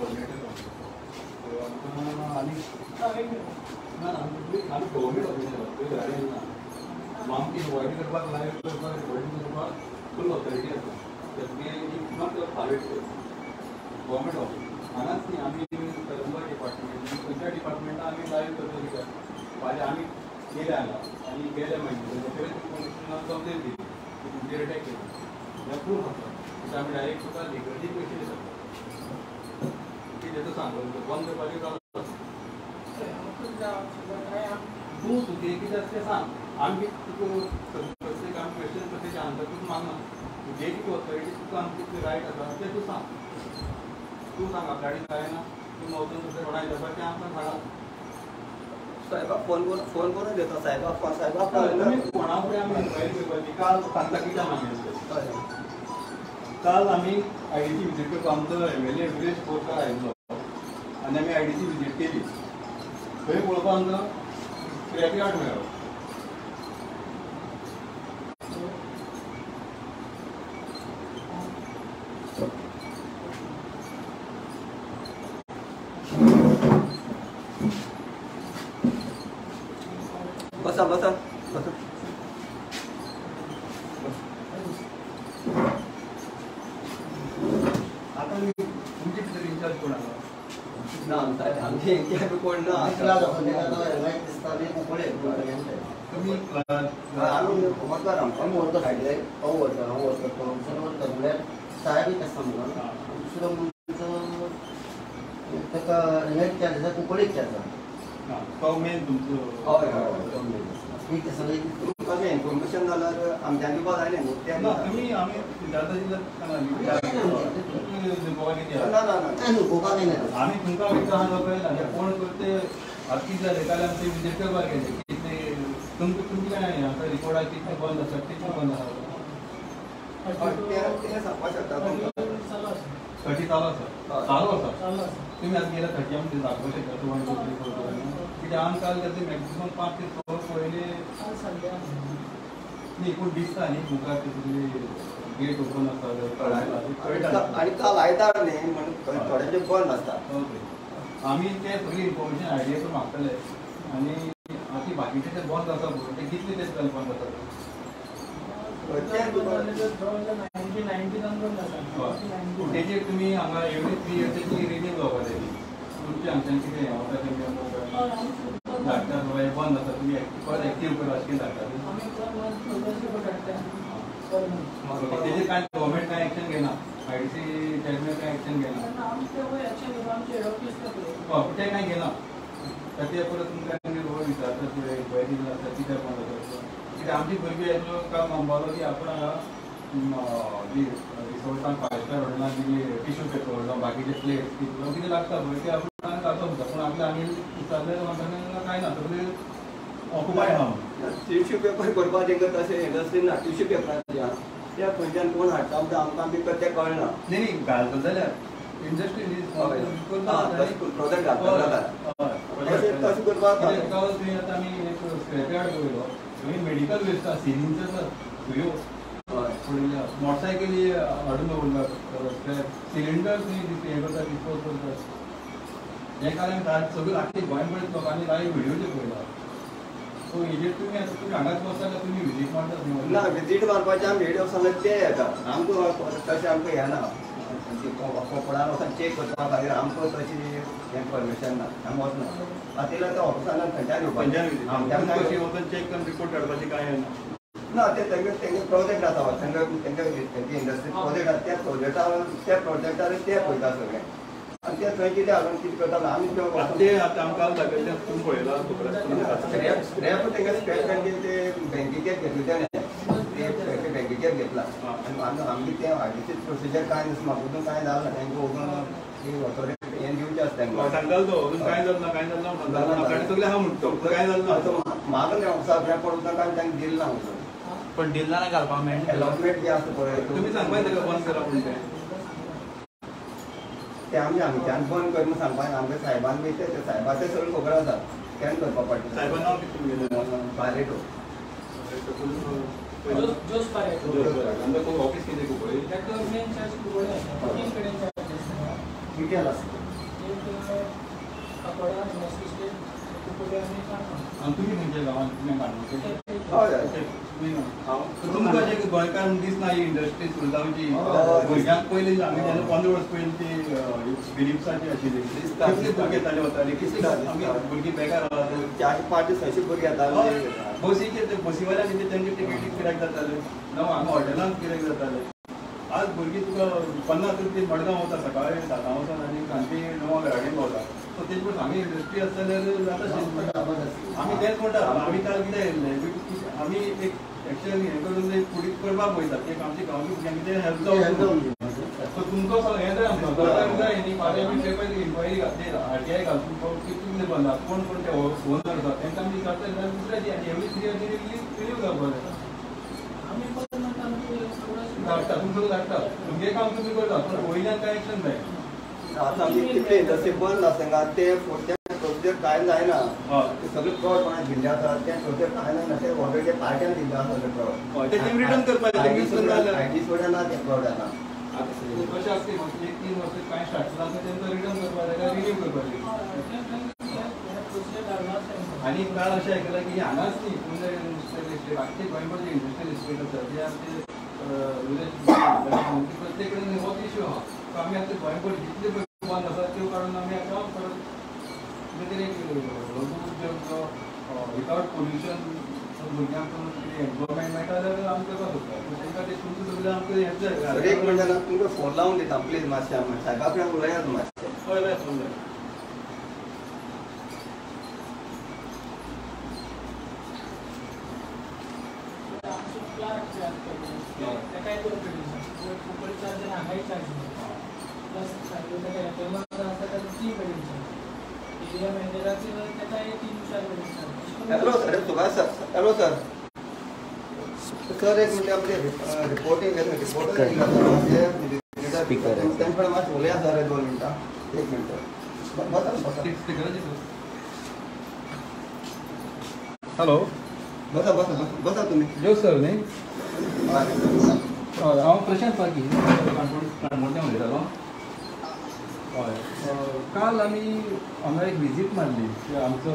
Coordinator आनी ना आमी गव्हर्मेंट ऑफिसर घरा ना आमकां इन्क्वायरी करपाक लायव्ह करपाक रिकॉर्डिंग करपाक फूल ऑथॉरिटी आसा. If not private government office हांगाच न्ही आमी कलंबर डिपार्टमेंट खंयच्या डिपार्टमेंटान आमी लायव्ह करता कित्याक फाल्यां आमी गेले हांगा आनी गेले मागीर पोलीस कंप्लेन दिली की तुमचेर अटॅक केली हें प्रूफ आसा. कित्याक आमी डायरेक्ट तुका लिगली पयशे दिता कितें तो सांग बंद करपाचें चालू तूं तुजें कितें आसा तें सांग. आमी तुका प्रत्येक आमी क्वेश्चन प्रत्येक आन्सर तुका मागना. तुजे कितें ऑथॉरिटी तुका आमकां कितले रायट आसा तें तूं सांग. तूं सांग आपल्या कडेन कांय ना तूं वचून दुसरें कोणाक विचारपाक तें आमकां सांगा. साहेबा फोन करून दिता साहेबा फोन साहेबा तुमी कोणा फुडें आमी इन्क्वायरी करपाची. काल सांगता कित्याक मागीर काल आमी आयडीसी विजीट करपाक आमचो एमएलए विरेश बोरकार आयिल्लो आनी आमी आयडीसी विजीट केली. थंय पळोवपाक आमकां स्क्रॅप यार्ड मेळ्ळो. बसा बसा बसा. आता तुमचे भितर इन्चार्ज कोण आसा? ना आमचे इन्चार्ज कोण ना. तुमी आमी वता आमकां वता हांव वता हांव वता वता म्हळ्यार साहेब एक आसता म्हणून दुसरो म्हणचो ताका हें चार्ज आसा कुंकळेक चार्ज आसा. तो मेन तुमचो. हय हय तो मेन आसा. तुमकां इन्फॉर्मेशन जाल्यार आमच्यान दिवपाक जाय न्ही. ना तुमी आमी ना ना ना आमी तुमकां वयता आहा कोण करते आतां कितें जालें काल आमचे विजीट करपाक गेले कितले तुमकां तुमचें कांय आतां रिकॉर्डाक कितले बंद आसा कितले बंद आसा तें सांगपाक शकता तुमकां. 30 चालू आसा चालू आसा. तुमी आतां गेल्या 30 आमकां दाखोवंक शकता तूं 1 2 3 4 कित्याक आमी काल ताचे मॅक्सिमम 5 ते 6 पळयले न्ही पूण दिसता न्ही मुखार ते गेट ओपन आसा आनी काल आयतार न्ही म्हणून थोडेशें बंद आसता. ओके आमी ते सगळी इन्फॉर्मेशन आयडिया करून मागतले आनी आतां बाकीचे ते बंद आसा पळय ते कितले ते काल बंद आसा? तेजेर तुमी हांगा एवरी 3 इयर्स तेची रिन्यू जावपाक जाय. तुमचे हांगच्यान कितें हें वता तें धाडटा बाबा हें बंद आसा तुमी परत एक्टीव करा अशें कितें धाडटा. तेजेर कांय गव्हर्मेंट कांय एक्शन घेना. आयडीसी चेअरमॅन कांय एक्शन घेना. हय तें कांय घेना. ते परत तुमकां रोड विचारता फुडें इन्क्वायरी आसता कित्याक बंद आसा. कित्याक आमची भुरगीं आयलो काल म्हणपालो की आपूण हांगा रिसोर्टान 5 स्टार हॉटेलान कितें टिश्यू पेपर जावं बाकीचे प्लेट्स कितें कितें लागता पळय ते आपूण हांगा घालता म्हणटा. पूण आपल्या आमी विचारलें म्हणटा कांय ना सगळें ऑक्युपायड आहा. टिश्यू पेपर करपाक तेंकां तशें इंडस्ट्री ना. टिश्यू पेपराचे आहा त्या खंयच्यान कोण हाडटा म्हणटा आमकां बी तें कळना. न्ही न्ही घालता जाल्यार इंडस्ट्री प्रोजेक्ट घालता जाल्यार तशें करपाक थंय आतां आमी एक स्क्रॅप यार्ड पळयलो थंय मेडिकल वेस्ट आसा सिरिंज आसा सुयो पडिल्ल्या मोटरसायकली हाडून दवरला स्क्रॅप सिलिंडर थंय हें करता डिस्पोज करता. हें काल आमी सगळें आख्खे गोंयभर लोकांनी लायव्ह व्हिडियो पळयला. सो हेजेर तुमी आतां तुमी हांगाच बसता काय तुमी विजीट मारतात? ना विजीट मारपाचें आमी हेड ऑफिसांत ते येता आमकां तशें आमकां हें ना कोपडान वचून चॅक करपा खातीर आमकां तशी हें परमिशन ना. आमी वचना आतां त्या ऑफिसान थंयच्यान येवपाचें वचून चॅक करून रिपोर्ट काडपाचें कांय ना. ना ते तेंगे तेंगे प्रोजेक्ट आसा तेंगे तेंगे तेंची इंडस्ट्री प्रोजेक्ट आसा त्या प्रोजेक्टार त्या प्रोजेक्टार ते पळयता सगळें आनी ते थंय कितें हाडून कितें करता आमी ते आतां आमकां दाखयल्लें तुमी पळयलां खबर आसा. स्क्रॅप तेंगे स्क्रॅप ते बँकेचेर घेतले तेणें ते बँकेचेर घेतला आनी आमगे तें आयडीसी प्रोसिजर कांय म्हाका अजून कांय जालें ना. तेंकां अजून ऑथॉरिटी हें दिवचें आसा तेंकां. सांगतालो तो अजून कांय जालें ना कांय जालें ना म्हणटा सगळें आहा म्हणटा कांय जालें ना. म्हाका तें ऑफिसाक रेपोर्ट सुद्दां कांय तांकां दिलें ना अजून. पण दिलें ना घालपाक मेळटा अलॉटमेंट बी आसता पळय तुमी सांगपाक ताका बंद करा म्हणून तें ते आमी आमच्यान बंद कर म्हूण सांगपाक आमच्या साहेबान बी ते साहेबाचें सगळें खबर आसा तेणें करपा पडटा. साहेबान नांव कितें तुमगेलें? बारेटो. जोस बारेटो. ऑफिस कितें कुंकळ्ळे? ताका मेन चार्ज कुंकळ्ळे आसा. 3 कडेन चार्ज आसा. डिटेल आसा. एक काकोडा इंडस्ट्री इस्टेट कुंकळ्ळी आनी काणकोण. आनी तुमी खंयच्या गांवांत तुमी काणकोणचे? हय हय. तुमकां अशें गोंयकार दिसना ही इंडस्ट्री सुरू जावची? भुरग्यांक पयलीं आमी जेन्ना 15 वर्स पयलीं ती फिलिप्साची आशिल्ली कितले भुरगे येताले वताले, कितले आमी भुरगीं बेकार आसात. 400, 500, 600 भुरगे येताले. बसीचेर ते बसीवाल्यान तेंचे टिकेटीक गिरायक जाताले, जावं हांगा हॉटेलांत गिरायक जाताले. आज भुरगीं तुका 50 रुपये मडगांव वता सकाळी 7 वचून आनी सांजे 9 घरा पावता. सो तेजे परस हांगा इंडस्ट्री आसा जाल्यार जाता. आमी तेंच म्हणटा, आमी काल कितें येयल्ले आमी एक एक्शन हें करून ते फुडें करपाक पळयतात ते आमच्या गांवच्या भुरग्यांक कितें हेल्प जावं. सो तुमकां हें जाय आमकां जाय न्ही. फाल्यां आमी पेपर इन्क्वायरी घातली, आरटीआय घालून कितले बंद आसा, कोण कोण ते ओनर आसा तेंकां आमी विचारता जाल्यार दुसऱ्याची आनी एवरी 3 इयर्स रिन्यू जावपाक जाय. धाडटा तुमकां धाडटा, तुमगें काम तुमी करता पूण वयल्यान कांय एक्शन जाय. आतां आमची कितले इंडस्ट्री बंद आसा ते प्रोसिजर कांय जायना, ते सगळे प्लॉट कोणाक दिल्ले आसा ते प्रोसिजर कांय जायना, ते ऑलरेडी पार्ट्यान दिल्ले आसा सगळे प्लॉट. ते रिटर्न करपाक IT सोडा ना ते प्लॉट आतां कशें आसता एक 3 वर्सां कांय स्टार्ट जाता तेंकां रिटर्न करपाक जाय काय रिन्यू करपाक जाय. आनी काल अशें आयकलां की हांगाच न्ही पूण इंडस्ट्रियल इस्टेट आख्खे गोंयभर जे इंडस्ट्रियल इस्टेट आसा ते आमचे प्रत्येक कडेन होच इश्यू आहा. सो आमी आतां गोंयभर जितले बंद आसा त्यो काडून आमी आतां परत कितें तरी एक लघु उद्योग जो विदावट पोल्युशन भुरग्यांक कितें एम्प्लॉयमेंट मेळटा जाल्यार आमी करपाक सोदता. पूण तांकां ते तुमचें सगळें आमकां हें जाय. एक म्हणटा ना तुमकां फोन लावन दिता प्लीज मातशें सायबा कडेन उलयात मातशें. हय हय फोन लाय. ताकाय 2 पेडिशन, कुंकळ्ळी चार्ज आनी हांगाय चार्ज प्लस ताका एफएमआर आसा ताका 3 पेडिशन, एरिया मॅनेजराक ताकाय 3-4 prediction. Hello sir, Subhash sir. Hello sir, sir एक मिनट आमचे रिपोर्टिंग रिपोर्टर तेंचे कडेन मातशें उलया सर 2 मिनटां. 1 मिनट बसा बसा. हॅलो बसा बसा बसा तुमी. जो सर न्ही? हय, हांव प्रशांत पागी काणकोण काणकोणच्यान उलयतालो. हय, काल आमी हांगा एक विजीट मारली. आमचो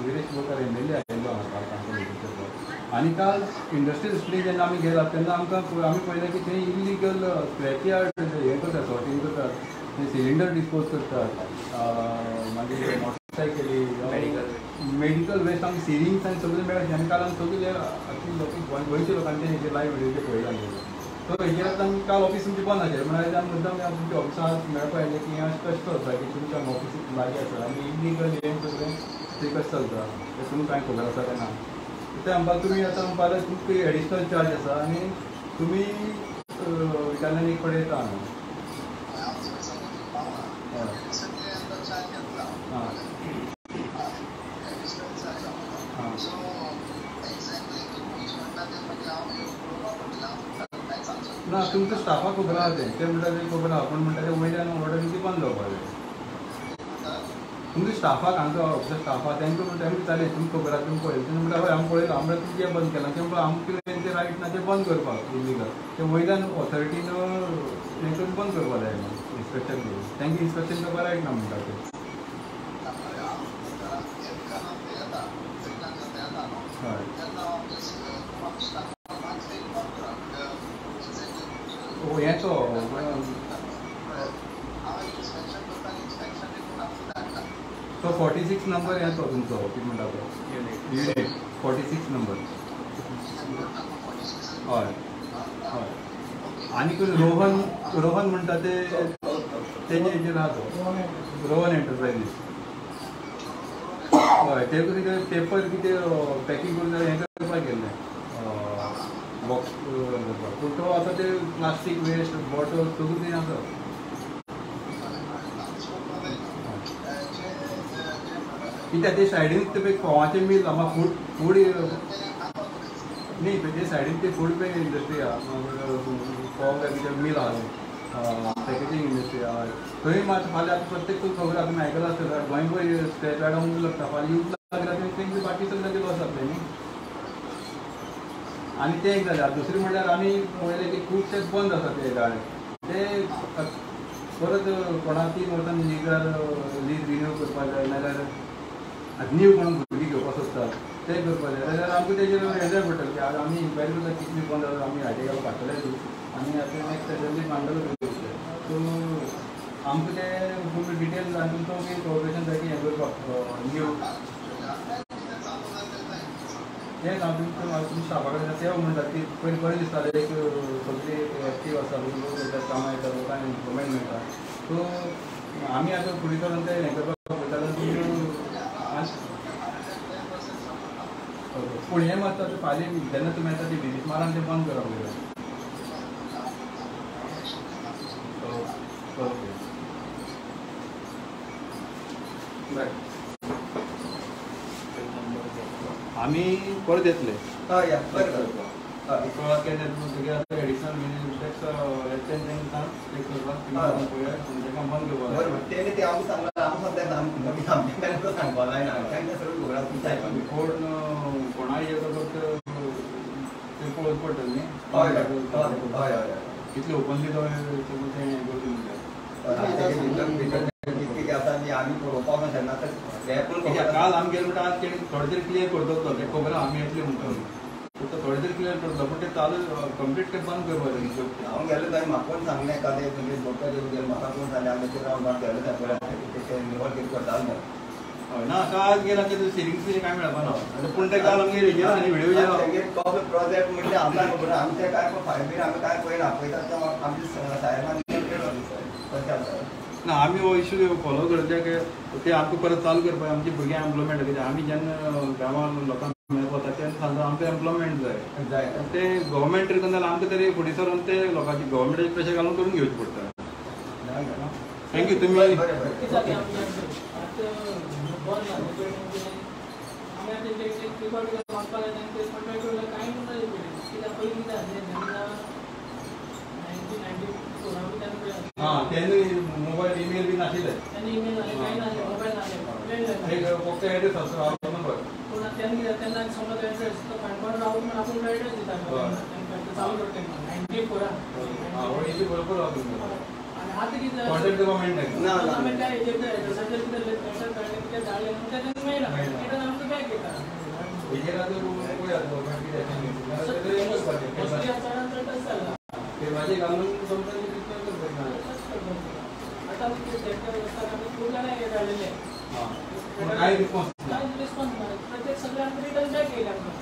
विरेश बोरकार एम.एल.ए. आयिल्लो हांगा काणकोण विजीट करपाक. आनी काल इंडस्ट्रियल इस्टेट जेन्ना आमी गेला तेन्ना आमकां आमी पळयलें की थंय इल्लीगल स्क्रॅप यार्ड हें करतात, सॉर्टींग करतात, थंय सिलिंडर डिस्पोज करतात, मागीर मोटरसायकली, मेडिकल वेस्ट आमी सिरिंग्स आनी सगळें मेळ्ळें. आनी काल आमी सगळे आख्खी लोक गोंयच्या लोकांचे हेजेर लायव्ह विडियोचेर पळयला आमगेले. सो हेजेर आतां आमी काल ऑफीस तुमचें बंद आशिल्लें म्हणल्यार आमी मुद्दाम तुमच्या ऑफिसांत मेळपाक आयलें की हें अशें कशें चलता की तुमच्या हांगा ऑफिसीक लागीं आसा आनी इल्लीगल हें सगळें तें कशें चलता तें तुमकां कांय खबर आसा काय ना. तें म्हणपाक तुमी आतां म्हणपाक लागले तुमकां एडिशनल चार्ज आसा आनी तुमी विचारल्यान एक कडेन येता हांगा. हय हां. ना तुमच्या स्टाफाक खबर आहा तें, ते म्हणटा तें खबर आहा पूण म्हणटा तें वयल्यान ऑर्डर ती बंद जावपाक जाय. तुमच्या स्टाफाक हांगा ऑफिसा स्टाफ आहा तेंकां म्हणटा आमी विचारलें तुमकां खबर आहा तुमी पळयलें? तें म्हणटा हय आमी पळयलां. आमी म्हणल्यार तुमी कित्याक बंद केलां? तें म्हणटा आमकां तेंचें रायट ना तें बंद करपाक इल्लीगल, तें वयल्यान ऑथॉरिटीन हें करून बंद करपाक जाय म्हणून इन्स्पेक्शन करून तेंकां इन्स्पेक्शन करपाक रायट ना म्हणटा तें. हय हें तो तो 46 नंबर हें तो तुमचो कितें म्हणटा तो युनीट 46 नंबर. हय हय. आनी रोहन रोहन म्हणटा ते तेजे हेजेर आहा तो रोहन एंटरप्रायजीस. हय ते कितें पेपर कितें पॅकींग करून हें करपाक गेल्लें बॉक्स करपाक, पूण तो आतां ते प्लास्टीक वेस्ट बॉटल सगळें तें आसा. कित्याक ते सायडीन ते पळय फोवाचें मिल आहा, फूड फूड न्ही ते सायडीन ते फूड पळय इंडस्ट्री आहा, फोव कितें मिल आहा, पॅकेजींग इंडस्ट्री आहा. थंय मात फाल्यां आतां प्रत्येक तुका खबर आसा तुमी आयकलां आसतलें गोंयभर स्क्रॅप यार्ड लागता, फाल्यां यूज लागल्यार तेंचे बाकी सगळ्यांचे लॉस जातलें न्ही. आनी तें एक जालें. दुसरें म्हणल्यार आमी पळयलें की खुबशे बंद आसा ते गाडे ते परत कोणा 3 वर्सां लिगार लीज रिन्यू करपाक जाय नाजाल्यार आतां न्यू कोण भुरगीं घेवपाक सोदतात तें करपाक जाय जाल्यार आमकां तेजेर हें जाय पडटलें की आज आमी इन्क्वायरी करता कितली बंद जाल्यार आमी हाजे घालून काडटले ती आनी आतां नेक्स्ट असेंब्लीक मांडटलो सो आमकां ते फूल डिटेल आनी तुमचो बी कॉपरेशन जाय की हें करपाक न्यू तेंच हांव तुमकां तुमच्या स्टाफा कडेन ते म्हणटात की पयलीं बरें दिसतालें एक सगळीं एक्टीव आसा लोक येतात कामां येतात लोकांक एम्प्लॉयमेंट मेळटा सो आमी आतां फुडें सरून ते हें करपाक पळयता ओके पूण हें मात आतां फाल्यां जेन्ना तुमी येता ती विजीट मारान तें बंद करप पळय. ओके बरें आमी परत येतले. हय या बरें बरें. हय केन्ना तुगे आतां एडिशनल टॅक्स तांकां चॅक करपाक पळया तांकां बंद करपाक. बरोबर तेणे ते आमकां सांगलां आमकां सद्याक आमच्या मेरेन तो सांगपाक जायना तांकां सगळें खबर आसा तुमचें आयकून. कोण कोणाय येता फक्त तें पळोवचें पडटलें न्ही. हय हय हय हय कितले ओपनली तो तें हें करता भितर कितें आसा ती आमी पळोवपाक शकना आतां काल आमी गेले म्हणटा आज तेणी थोडे तरी क्लियर करतलो तें खबर आमी येतले म्हणटा तो थोडे तरी क्लियर करतलो पूण ते चालू कंप्लीट ते बंद करपाक जाय. हांव गेलो थंय म्हाका कोण सांगलें एकादें म्हणजे डॉक्टर येवन गेले म्हाका कोण सांगलें हांव ताचेर हांव गेलो थंय पळय तें निवळ कितें करतालो म्हणून. हय ना आतां आज गेला ते सिलिंग बिलिंग कांय मेळपा ना पूण ते काल आमगेर हेजेर आनी व्हिडियो तेंगेर कसलो प्रोजेक्ट म्हणल्यार आमकां खबर ना आमचें कांय फायल बीन आमी कांय पळयना पळयता आमच्या साहेबान कशें आसा ना आमी हो इशू फॉलो करता की ते आमकां परत चालू करपाक आमची भुरग्यांक एम्प्लॉयमेंट कित्याक आमी जेन्ना गांवांत लोकांक मेळपाक वता तेन्ना सांगता आमकां एम्प्लॉयमेंट जाय जाय ते गव्हर्मेंट तरी जाल्यार आमकां तरी फुडें सरून ते लोकांची गव्हर्मेंटाचे प्रेशर घालून करून घेवचें पडटा. Thank you. तुमी हां तेन्ना मोबायल इमेल बी नाशिल्ले फक्त एड्रेस आसता नंबर पूण तेन्ना तेन्ना समज एड्रेस तो काणकोण रावून म्हण आपूण एड्रेस दिता चालू करता 94 हां हो इशू बरोबर आसा तुमचो. आनी आतां कितें कॉन्टेक्ट करपाक मेळना ना आमी त्या हेजेर एड्रेसाचेर कितें लेटर काडलें कितें धाडलें म्हणून तें मेळना रिटर्न आमकां बॅक येता. हेजेर आतां पळयात गव्हर्मेंट कितें एक्शन घेतली मोस्टली चडान चड तशें जालां पेपराचेर घालून समजा आतां आमी कितें आमी खूब जाणां हे धाडलेले पूण कांय रिस्पॉन्स कांय रिस्पॉन्स ना प्रत्येक सगळें आमकां रिटर्न बॅक येयलें आमकां.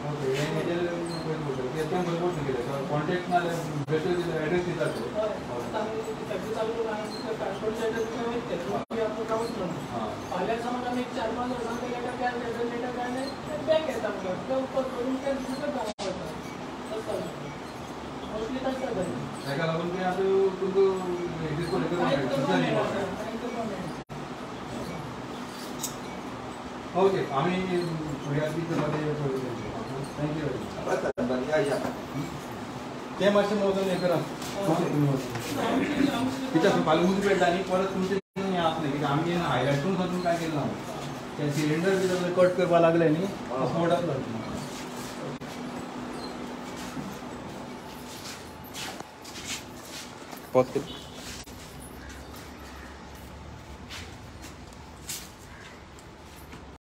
ओके हें हेजेर पयलीं पडटलें तें बरोबर केलें कॉन्टेक्ट ना जाल्यार बेश्टे एड्रेस दितात ते. हय आतां आमी फॅक्टरी चालू करून आमी काणकोणचे एड्रेस वयतले आमकां रावतलो फाल्यां समज आमी 4-5 वर्सां ते लेटर काडलें लेटर काडलें ते बॅक येता आमकां ते उपकार करून ते दुसरें गांवां वता तशें जालें मोस्टली तशें जालें. ताका लागून तें आतां तुमकां कांय करपाक मेळना. ओके आमी फुडें आतां कितें करता. Thank you. बरें या या तें मातशें मोजून हें करा कित्याक फाल्यां उजो पेटला न्ही परत तुमचें हें आसलें कित्याक आमी हायलायटून सामकें कांय केलें ना ते सिलिंडर बी सगळें कट करपाक लागले न्ही स्पोट जातलो. पॉज कर.